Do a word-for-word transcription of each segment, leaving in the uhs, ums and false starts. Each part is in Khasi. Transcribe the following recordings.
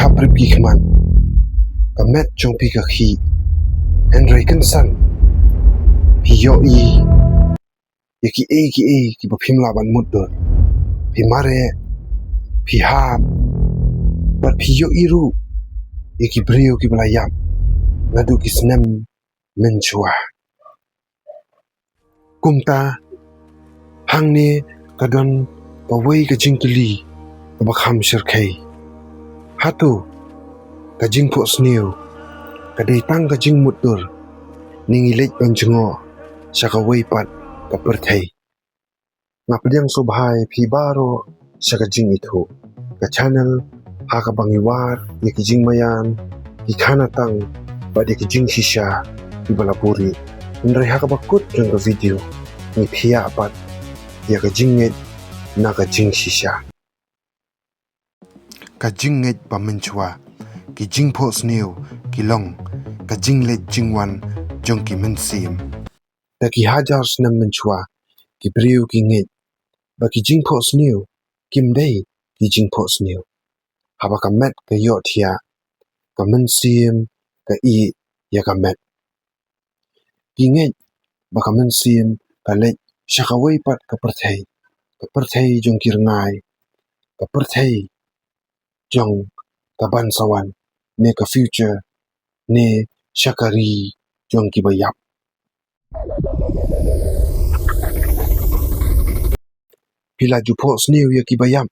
Aprip ki khmat, ka met jong phi ka khih. Hynrei kynsan, phi ïohi ïa kiei kiei kiba phim lah ban mutdur. Phi mareh, phi hap, bad phi ïohi ruh ïa ki briew kiba la ïap naduh ki snem mynshuwa. Kumta, hangne ka don kawei ka jingkylli kaba kham shyrkhei. Hato ka jingphohsniew ka dei tang ka jingmutdur, ne ngi leit ban jngoh sha kawei pat ka pyrthei? Nga pdiang sngewbha ïa phi baroh sha ka Jingithuh, ka channel ha kaba ngi wad ïa ki jingmaïan, ki khana tang, bad ïa ki jingshisha kiba la buhrieh. Hynrei ha kaba kut jong ka video, ngi phiah pat ïa ka jingngeit na ka jingshisha. Ka jingngeit ba mynshuwa, ki jingphohsniew ki long ka jingleit jingwan jong ki mynsiem. Da ki hajar snem mynshuwa, ki briew ki ngeit ba ki jingphohsniew kim dei ki jingphohsniew. Haba ka met ka ïohthiah, ka mynsiem ka ïeh ïa ka met. Ki ngeit ba ka mynsiem ka leit sha kawei pat ka pyrthei, ka pyrthei jong ki rngai, ka pyrthei jong ka ban sa wan, ne ka future, ne sha ka ri jong kiba ïap. Phi la ju phohsniew ïa kiba ïap?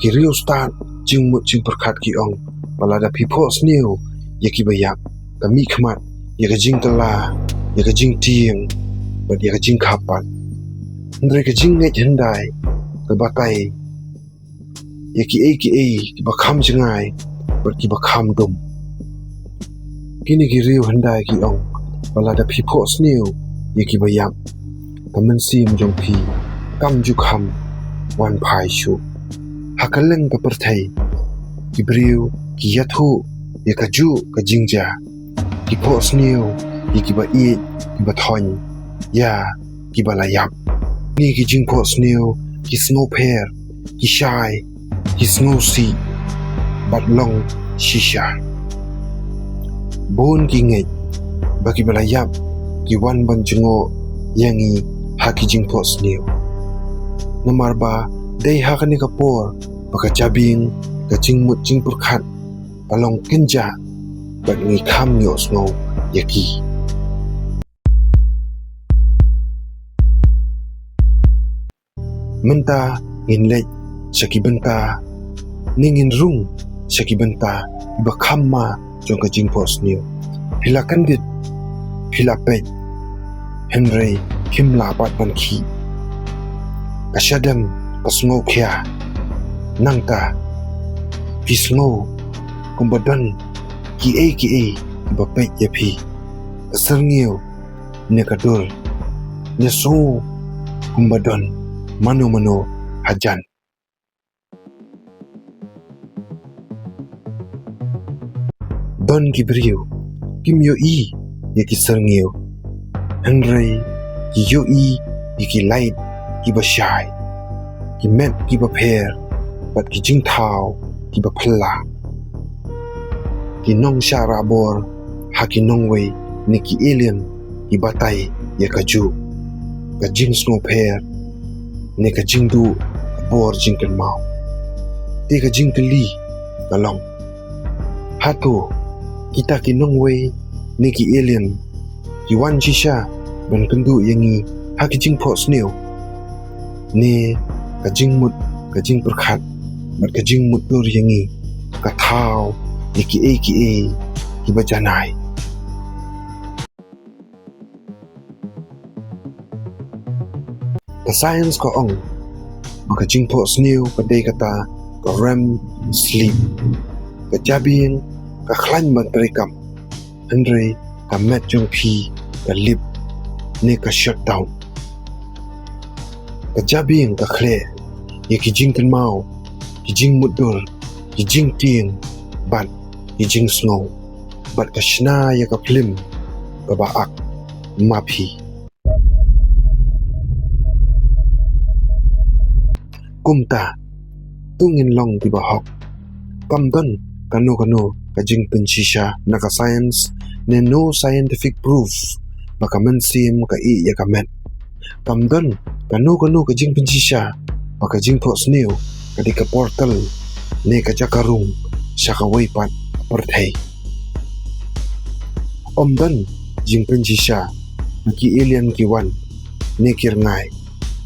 Ki riewstad jingmut jingpyrkhat ki ong ba lada phi phohsniew ïa kiba ïap, ka mihkhmat ïa ka jingkylla, ïa ka jingtieng, bad ïa ka jingkhap pat. Hynrei ka jingngeit hyndai ka batai ïa kiei kiei kiba kham jngai bad kiba kham dum. Kine ki riew hyndai ki ong ba lada phi phohsniew ïa kiba ïap, ka mynsiem jong phi kam ju kham wan phai shuh. Ha kylleng ka pyrthei, ki briew ki ïathuh ïa kajuh ka jingjia. Ki phohsniew ïa kiba ïeit, kiba thoiñ, ïa kiba la ïap. Kine ki jingphohsniew ki sngewpher, ki shai, ki sngewsih, bad long shisha. Bun ki ngeit ba kiba la ïap ki wan ban jngoh ïa ngi ha ki jingphohsniew. Namar ba dei ha kane ka por ba ka jabieng ka jingmut jingpyrkhat ka long kynjah bad ngi kham ïohsngew ïa ki. Mynta ngin leit sha ki bynta, ne ngin rung sha ki bynta kiba kham ma jong ka jingphohsniew. Phi la kyndit, phi la peit, hynrei phim lah pat ban khih. Ka shadem ka sngewkhia. Nangta phi sngew kumba don kiei kiei kiba peit ïa phi. Ka syrngiew ne ka dur, ne sngew kumba don mano mano hajan. Don ki briew kim ïohi ïa ki syrngiew, hynrei ki ïohi ïa ki lait kiba shai, ki met kiba pher, bad ki jingthaw kiba phylla. Ki nongshah rahbor ha ki nongwei ne ki alien ki batai ïa kajuh ka jingsngewpher ne ka jingduh ka bor jingkynmaw. Te ka jingkylli ka long, hato kita ki nongwei ne ki alien ki wan shisha ban kynduh ïa ngi ha ki jingphohsniew, ne ka jingmut ka jingpyrkhat bad ka jingmutdur ïa ngi ka thaw ïa kiei kiei kiba janai? Ka science ka ong ba ka jingphohsniew ka dei kata ka REM sleep. Ka jabieng ka khlaiñ ban treikam, hynrei ka met jong phi ka lip ne ka shutdown. Ka jabieng ka khleh ïa ki jingkynmaw, ki jingmutdur, ki jingtieng, bad ki jingsngew, bad ka shna ïa ka phlim kaba ak ma phi. Kumta, to ngin long kiba hok. Kam don kano kano ka jingpynshisha na ka science ne no scientific proof ba ka mynsiem ka ïeh ïa ka met. Kam don kano kano ka jingpynshisha ba ka jingphohsniew ka dei ka portal ne ka jaka rung sha kawei pat ka pyrthei. Ym don jingpynshisha ba ki alien ki wan ne ki rngai.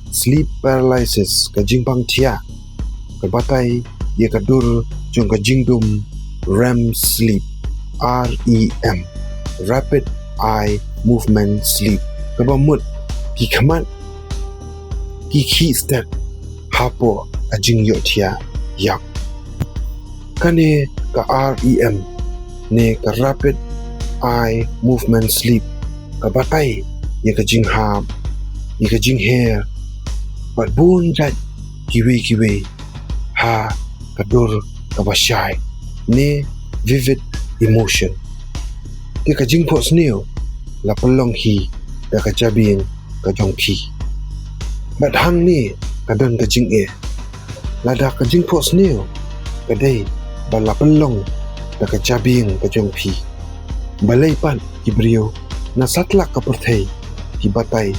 Sleep paralysis, ka jingpang thiah, ka batai ïa ka dur jong ka jingdum REM sleep, REM, rapid eye movement sleep, kaba mut ki khmat ki khih stet hapoh ka jingïohthiah ïap. Kane ka REM ne ka rapid eye movement sleep ka batai ïa ka jinghap, ïa ka jingher bad bun jait kiwei kiwei ha ka dur kaba shai ne vivid emotion. Te ka jingphohsniew la pynlong hi da ka jabieng ka jong phi. Bad hangne ka don ka jingeh. Lada ka jingphohsniew ka dei ba la pynlong da ka jabieng ka jong phi, balei pat ki briew na satlak ka pyrthei ki batai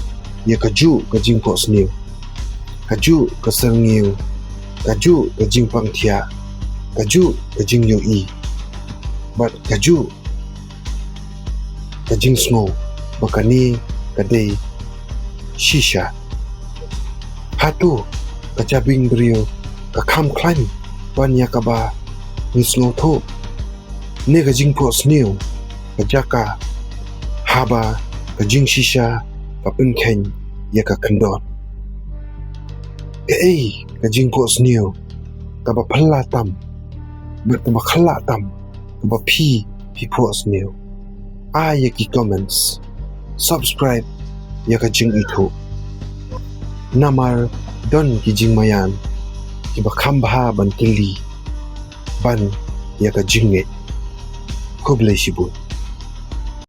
ïa kajuh ka jingphohsniew, kajuh ka syrngiew, kajuh ka jingpang thiah, kajuh ka jingïohi bad kajuh ka jingsngew ba kane ka dei shisha? Hato ka jabieng briew ka kham khlaiñ ban ïa kaba ngi sngewthuh? Ne ka jingphohsniew ka jaka haba ka jingshisha ka pynkheiñ ïa ka kyndon? Kaei ka jingphohsniew kaba phylla tam bad kaba khlaiñ tam kaba phi phi phohsniew? Ai ïa ki comments, subscribe ïa ka jingithuh. Namar don ki jingmaïan kiba kham bha ban kylli ban ïa ka jingngeit. Khublei shibun.